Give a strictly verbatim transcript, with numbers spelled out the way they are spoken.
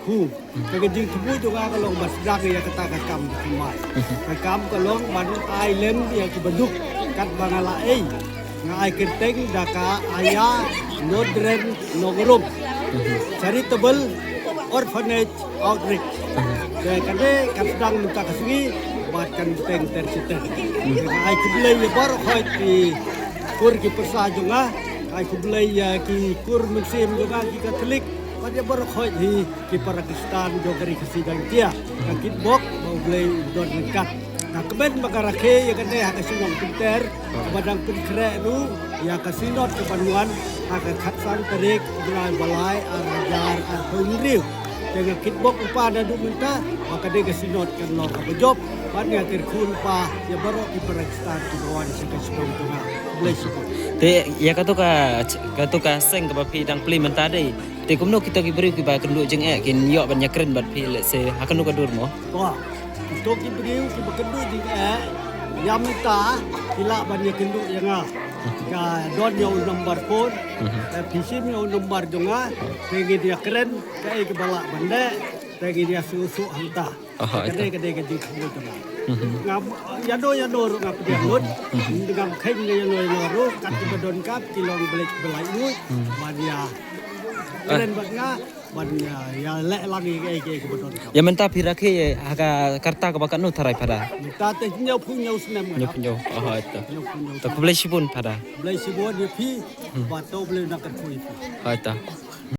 Hu, ka jingthmu jong nga ka long ban sdang ïa kata ka kam ka thymmai. Ka kam ka long ban ai lem ïa ki baduk katba nga la ei. Nga ai kyrteng da ka Aya Nodren Nongrum Charitable Orphanage Outreach. Te kane kan sdang mynta ka sngi bad kan bteng ter shi ter. Nga ai khublei ïa baroh khoit ki kur ki pyrsa jong nga. Ai khublei ïa ki kur mynsiem jong nga ki Katholik. Bad ïa baroh khoit hi ki para Khristan jong ka ri Khasi Jaiñtia. Ka kitbok ba U Blei u don ryngkat. Nga kmen ba ka rakhe ïa kane ha ka shnong Pynter ba dang pynkhreh ruh ïa ka synod ka ban wan ha ka khatsan tarik u bnai ba lai ar hajar arphew hynriew. Te nga kitbok lypa naduh mynta ba kane ka synod kan long kaba jop bad nga kyrkhu lypa ïa baroh ki para Khristan kiba wan sha ka shnong jong nga. Blei shibun. Te ïa kato ka kato ka seng kaba phi dang plie mynta dei. Te kumno kita ki briew kiba kynduh jingeh kin ïoh ban ïakren bad phi lehse ha kano ka dur mo? To, kito ki briew kiba kynduh jingeh ïa mynta ki lah ban ïakynduh ïa nga. Ka don ïa u number phone. Te phi shim ïa u number jong nga. Te ngin ïakren kaei kaba lah ban leh. Te ngin ïa sngewthuh hangta. Aha, ka dei ka dei ka jingthmu jong nga. Ngam ïano ïano ruh ngam pdiang lut. Ngam kheiñ ïano ïano ruh kat kiba donkam ki long Blei ba laitluid. Ban ïa kren bad nga ban ïa ïa leh lang ïa kiei kiei kiba donkam. Ïa mynta phi rakhe ha ka karta kaba katno tharai Phada? Mynta te hynñiewphew hynñiew snem nga. Hynñiewphew hynñiew. Aha, ita. Hynñiewphew hynñiew. Ta khublei shibun Phada. Khublei shibun ïa phi. Bad to Blei un nang kyrkhu ïa phi. Aha, ita.